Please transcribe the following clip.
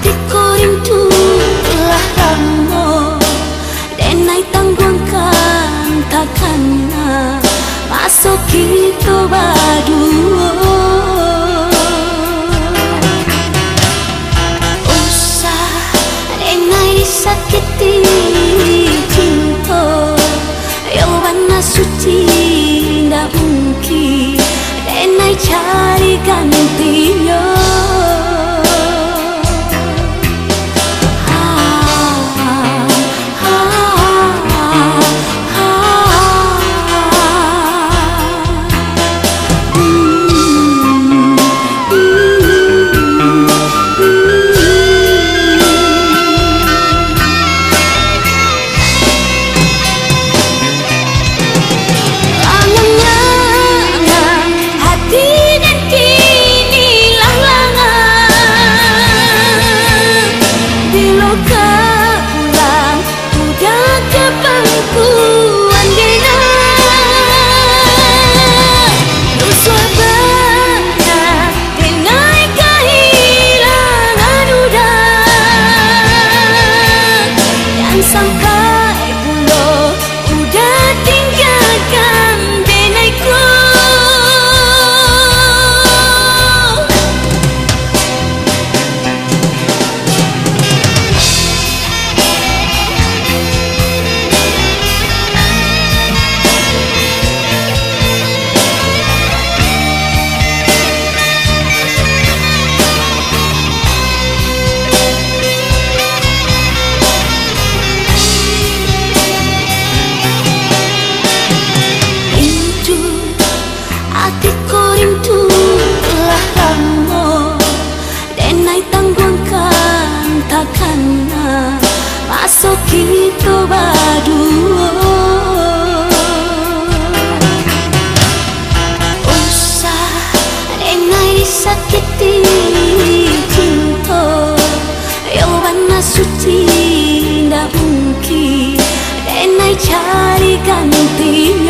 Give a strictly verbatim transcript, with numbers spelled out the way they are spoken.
Tiko rindu lah lamo, denai tangguangkan takana maso kito baduo. Usah denai disakiti cinto, yo bana suci ndak mungkin denai cari gantinyo. Langang-langang hati den kini lah langang. Bilo ka pulang, udah ka pangkuan denai. Rusuah bana denai kahilangan udah. Jan sampai pulo udah tinggakan denai ko. Rindu, ati ko rindu lah lamo, denai tangguangkan takana maso kito baduo. Usah denai disakiti cinto, yo bana suci ndak mungkin denai cari ganti.